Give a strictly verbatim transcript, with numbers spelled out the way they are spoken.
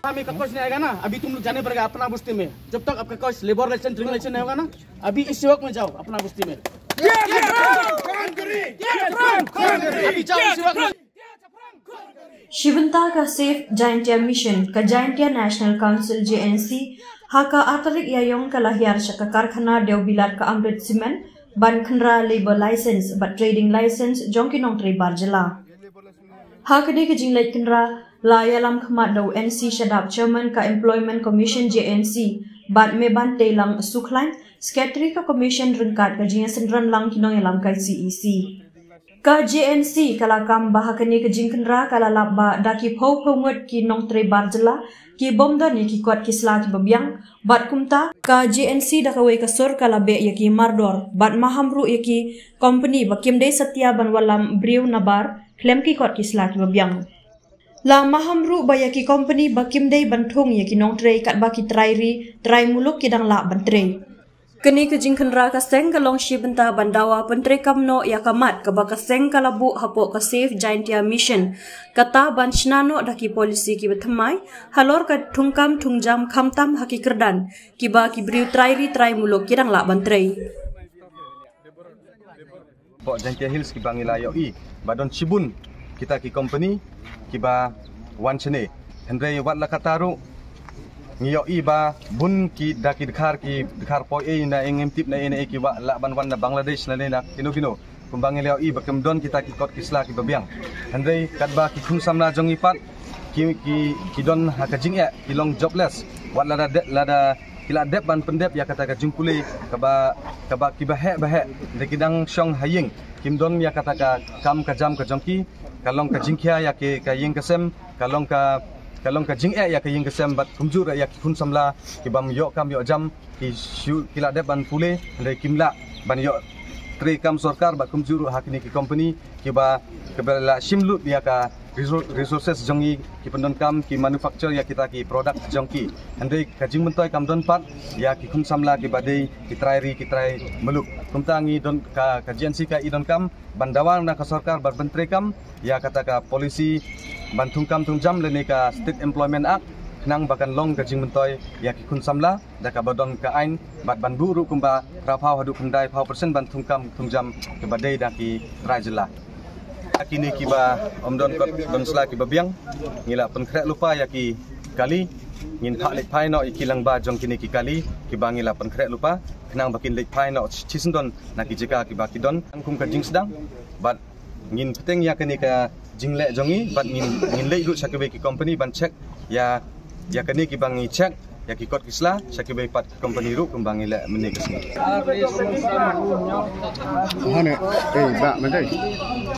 काम में का कष्ट नहीं आएगा ना, अभी तुम लोग जाने पड़ेगा अपना बस्ती में। जब तक आपका कष्ट लेबर लाइसेंस, ड्राइविंग लाइसेंस नहीं होगा ना, अभी इसी वक्त में जाओ अपना बस्ती में। अभी जाओ इसी वक्त में। Shibynta ka Save Jaintia Mission, ka Jaintia National Council, J N C, ha ka ar tarik Ïaïong ka la hiar sha ka karkhana dewbilat ka Amrit Cement ban khynra labour license bad trading license jong ki nongtrei bar jylla. Ha kane ka jingleit khynra la ïalam khmat da u N C Shadap, Chairman ka Employment Commission, J N C, bad Mebanteilang Sukhlain, Secretary ka Commission, ryngkat ka jingïasynran lang ki nongïalam ka C E C. Ka J N C ka la kam ba ha kane ka jingkhynra ka la lap ba da ki phew phew ngut ki nongtrei bar jylla ki bym don ïa ki kot ki sla kiba biang, bad kumta ka J N C da kawei ka sur ka la beh ïa ki mardor bad maham ruh ïa ki kompani ba kim dei satia ban wallam briew nabar khlem ki kot ki sla kiba biang. La maham ruh ba ïa ki kompani ba kim dei ban thung ïa ki nongtrei katba ki trai ri trai muluk ki dang lah ban trei. Kane ka jingkhynra ka seng ka long shibynta ban dawa pyntreikam noh ïa ka mat kaba ka seng ka la buh hapoh ka Save Jaintia Mission, kata ban shna noh da ki polisi kiba thymmai halor ka thungkam thungjam, khamtam ha ki kyrdan kiba ki briew trai ri trai muluk ki dang lah ban trei. Hapoh Jaintia Hills kiba ngi la ïohi ba don shibun kita ki kompani kiba wan shane. Hynrei wat la katta ruh ngi ïohi ba bun ki da ki dkhar, ki dkhar poi ei na ei ngim tip na ei na ei, kiba lah ban wan na Bangladesh na ei na kino kino. Kumba ngi la ïohi ba kim don kita ki kot ki sla kiba biang. Hynrei katba ki khun samla jong ngi pat ki, ki, ki don ha ka jingeh, ki long jobless. Wat lada de, lada ki la dep ban pyndep ïa kata ka jingpule kaba, kaba kiba heh ba heh, da ki dang shong ha ïing, kim don ïa kata ka kam ka jam ka jong ki, ka long ka jingkhia ïa ki, ka ïing ka sem, ka long ka, ka long ka jingeh ïa ka ïing ka sem bad kumjuh ruh ïa ki khun samla kibym ïoh kam ïoh jam, ki shu, ki la dep ban pule, hynrei kim lah ban ïoh treikam sorkar bad kumjuh ruh ha kine ki kompani kiba, kiba la shim lut ïa ka resou-, resources jong ngi, ki pyndonkam, ki manufacture ïa kita ki product jong ki. Hynrei ka jingmyntoi kam don pat ïa ki khun samla kiba dei ki trai ri ki trai muluk. Kumta ngi don ka, ka J N C ka i donkam ban dawa na ka sorkar ban pyntreikam ïa kata ka polisi ban thungkam thungjam lane ka State Employment Act, khnang ba kan long ka jingmyntoi ïa ki khun samla da kaba don ka aiñ bad ban buh ruh kumba phra phew haduh khyndai phew percent ban thungkam thungjam kiba dei da ki trai jylla. Kine kiba ym don kot don sla kiba biang, ngi la pynkhreh lypa ïa ki kali, ngin phah leit phai noh ïa ki lang ba jong kine ki kali kiba ngi la pynkhreh lypa, khnang ba kin leit phai noh shisyndon na ki jaka kiba ki don. Kum ka jingsdang bad ngin pyrshang ïa kane ka jingleh jong ngi bad ngin, ngin leit ruh sha kiwei ki kompani ban check ïa, ïa kane kiba ngi check ïa ki kot ki sla sha kiwei pat ki kompani ruh kumba ngi leh mynne ka sngi. Hane, eh, ba, madai.